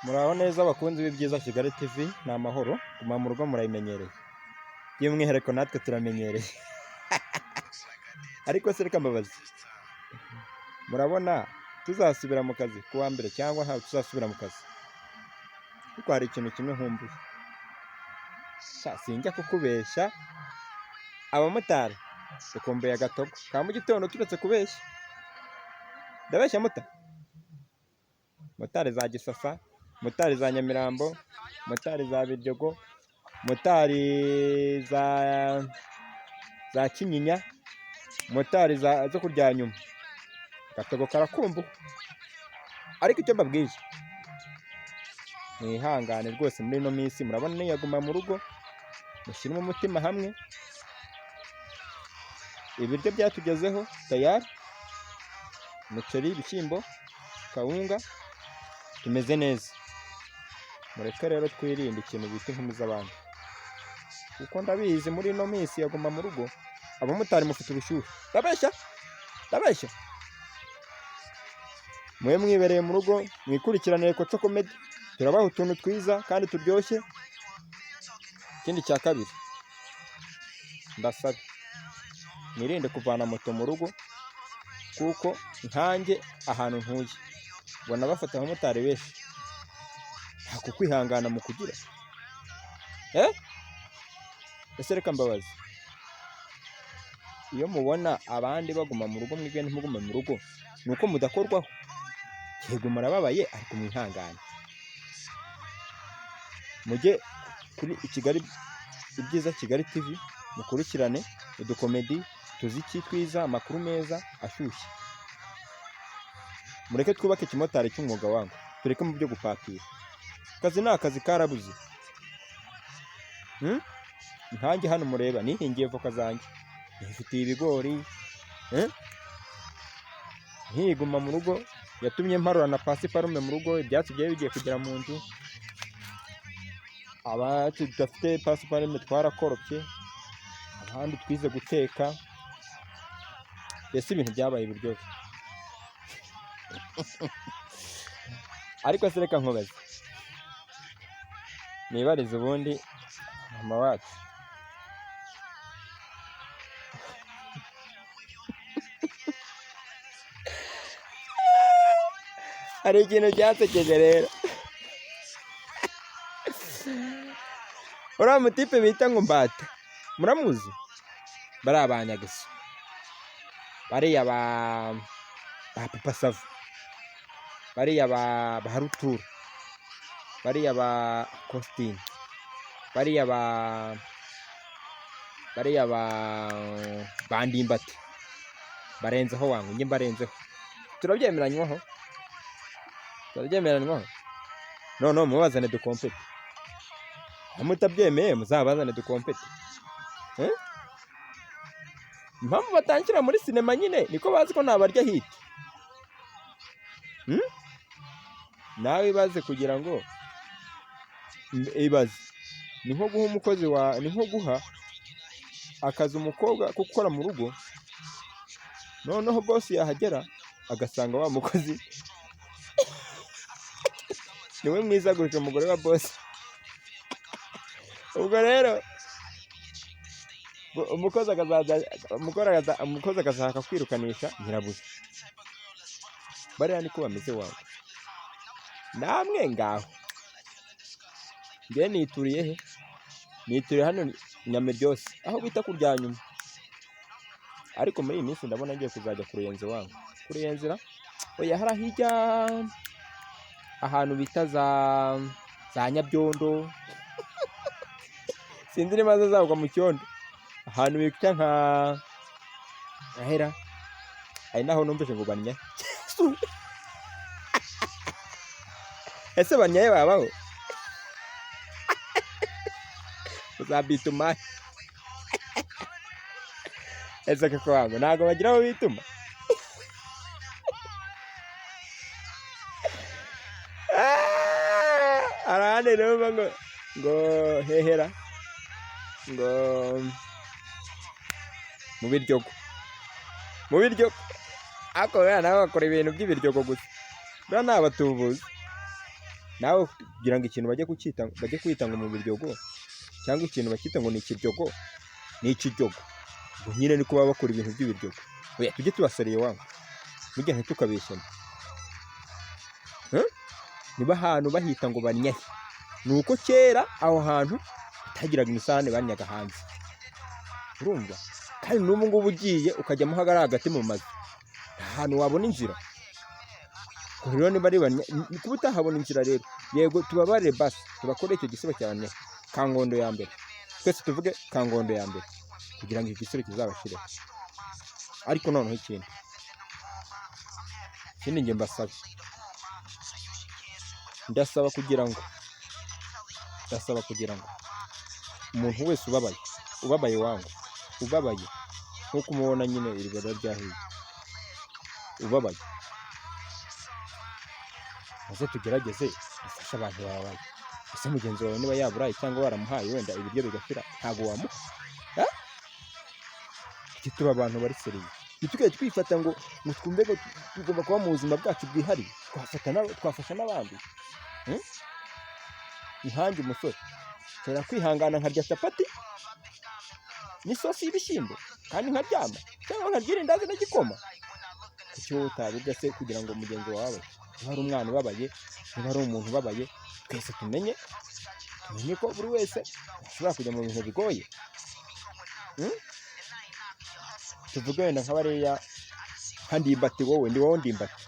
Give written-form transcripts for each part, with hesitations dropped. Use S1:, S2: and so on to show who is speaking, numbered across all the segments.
S1: Muraho neza abakunzi b'Ibyiza Kigali TV, ni amahoro, guma mu rugo murayimenyereye. By'umwihariko natwe turamenyereye. Ariko se reka mbabaze, murabona tuzasubira mu kazi ku wa mbere cyangwa ntabwo tuzasubira mu kazi? Ariko hari ikintu kimwe nkumbuye. Sha sinjya kukubeshya, abamotari dukumbuye agatogo ka mu gitondo turetse kubeshya. Ndabeshya muta? Motari za Gisasa, motari za Nyamirambo, motari za Biryogo, motari za Kinyinya, motari zo kurya nyuma. Agatogo karakumbuwe. Ariko icyo mbabwiye, mwihangane rwose muri ino minsi murabona niyaguma mu rugo, mushyiremo umutima hamwe, ibiryo byatugezeho tayari, umuceri, ibishyimbo, kawunga, tumeze neza. Mureke rero twirinde ikintu bita inkumi z'abandi, kuko ndabizi muri ino minsi yaguma mu rugo, abamotari mufite ubushyuhe. Ndabeshya? Ndabeshya? Mube mwibereye mu rugo, mwikurikiranire Koco Comedy, turabaha utuntu twiza kandi turyoshye. Ikindi cya kabiri, mbasabe mwirinde kuvana moto mu rugo, kuko nkanjye ahantu ntuye mbona bafata abamotari benshi, nta kukwihangana mu kugira. Eh? Ese reka mbabaze, iyo mubona abandi baguma mu rugo mwebwe ntimugume mu rugo, ni uko mudakorwaho? Yego murababaye ariko mwihangane. Mujye kuri Kigali, Ibyiza Kigali TV, mukurikirane udukomedi, utuziki twiza, amakuru meza ashyushye. Mureke twubake ikimotari cy'umwuga wangu, tureke mu byo gupapira. Akazi ni akazi karabuze. Hmm? Nkanjye hano mureba nihingiye voka zanjye, nifitiye ibigori, eh? Nkiguma mu rugo yatumye mparura na pasiparume mu rugo, ibyatsi byari bigiye kugera mu nzu. Abacu tudafite pasiparume twarakoropye, abandi twize guteka, mbese ibintu byabaye ibiryohe. Ariko se reka nkubaze, nibarize ubundi mama wacu. Hari ikintu cyansekeje rero. Uriya mutipe bita ngo Mbata, muramuzi? Bariya ba Nyagiso, bariya ba Papa Sava, bariya ba Rutura, bariya ba Kositimu, bariya ba bariya ba Ndimbati, barenzeho wangu, njye mbarenzeho. Turabyemeranywaho? Turabyemeranywaho? Noneho mubazane dukompete. Mutabyemeye muzabazane dukompete. Eh? Impamvu batangira muri sinema nyine niko bazi ko nabarya hit. Hmm? Nawe ibaze kugira ngo ibaze ni nko guha umukozi wa ni nko guha akazi umukobwa ko gukora mu rugo, noneho boss yahagera agasanga wa mukozi niwe mwiza kurusha umugore wa boss. Ubwo rero umukozi akazaza, umukozi agashaka kwirukanisha nyirabuja. Bariya niko bameze wawe. Namwe ngaho. Njye nituriye he? Nituriye hano Nyamiryose, aho bita kurya nyuma. Ariko muri iyi minsi ndabona ngiye kuzajya ku Ruyenzi wangu. Ku Ruyenzi ra? Oya hariya hirya ahantu bita za Nyabyondo. Sinzi niba zazagwa mu cyondo. Ahantu bita nka ahera. Hari naho numvise ngo bannya. Ese bannyaye babaho? Uzabituma. Ese koko wangu ntabwo bagira aho bituma? Hari ahandi numva ngo hehera ngo mu biryogo, mu biryogo ariko buriya nabo bakora ibintu by'ibiryogo gusa, buriya ni abatubuzi. Nawe kugira ngo ikintu bajye kucyita, bajye kwita ngo mu biryogo, cyangwa ikintu bakita ngo ni ikiryogo, ni ikiryogo. Ubwo nyine niko baba bakora ibintu by'ibiryogo. Oya, tujye tubaseriye wangu, burya ntitukabeshyane. Huh? Niba ahantu bahita ngo bannyahe, ni uko kera aho hantu hatagiraga imisarane, bannyaga hanze, urumva? Kandi n'ubu ngubu ugiye ukajyamo hagari hagati mu mazu, nta hantu wabona inzira. Ubwo rero niba ari ni kuba utahabona inzira rero, yego, tubabarire basi, tubakore icyo gisibo cya bannyahe, Kangondo ya mbere, twese tuvuge Kangondo ya mbere kugira ngo icyo gisibo kizabashireho. Ariko noneho ikindi njye mbasaba, ndasaba kugira ngo umuntu wese ubabaye, ubabaye wangu, ubabaye nk'uko umubona nyine iriba ryahiye, ubabaye, maze tugerageze dufashe abantu bababaye. Ese mugenzi wawe niba yaburaye cyangwa waramuhaye wenda ibiryo bigashira, ntabwo wamuha? Ah? Tujye tuba abantu bari sérieux, ntitukaye twifata ngo twumve ngo tugomba kuba mu buzima bwacu bwihariye. Twafasha n'abandi. Nkanjye umusore nshobora kwihangana nkarya capati n'isosi y'ibishyimbo kandi nkaryama, cyangwa nkarya irindazi n'igikoma. Kuki wowe utabirya se kugira ngo mugenzi wawe, niba ari umwana ubabaye, niba ari umuntu ubabaye, twese tumenye ko buri wese ashobora kujya mu bintu bigoye? Tuvuge wenda nka bariya, nka Ndimbati, wowe ndi wowe Ndimbati,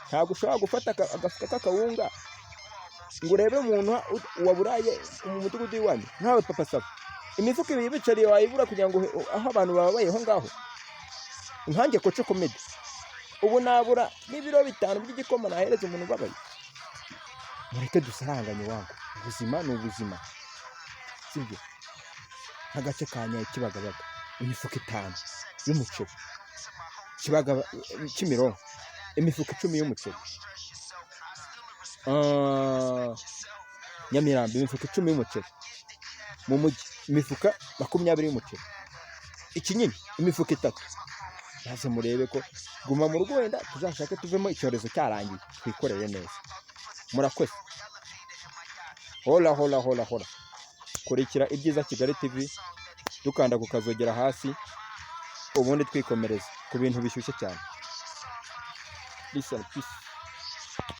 S1: ntabwo ushobora gufata agafuka k'akawunga ngo urebe umuntu waburaye mu mudugudu w'iwanyu? Nkawe Papa Sava, imifuka ibiri bicariye wayibura kugira ngo aho abantu bababaye aho ngaho? Nkanjye Koco Comedy, ubu nabura n'ibiro 5 by'igikoma nahereza umuntu ubabaye? Mureke dusaranganye wangu, ubuzima ni ubuzima, sibyo? Nk'agace ka Nyayo, Kibagabaga, imifuka 5 y'umuceri, Kibagaba, Kimironko, imifuka 10 y'umuceri. Ah, Nyamirambo imifuka 10 y'umuceri, mu mujyi imifuka 20 y'umuceri, Ikinyinya imifuka 3. Maze murebe ko guma mu rugo wenda tuzashake tuvemo icyorezo cyarangiye, twikorere neza. Murakoze. Hola hola hola hola! Kurikira Ibyiza Kigali TV, dukanda ku kazogera hasi, ubundi twikomereza ku bintu bishyushye cyane. Listen, peace.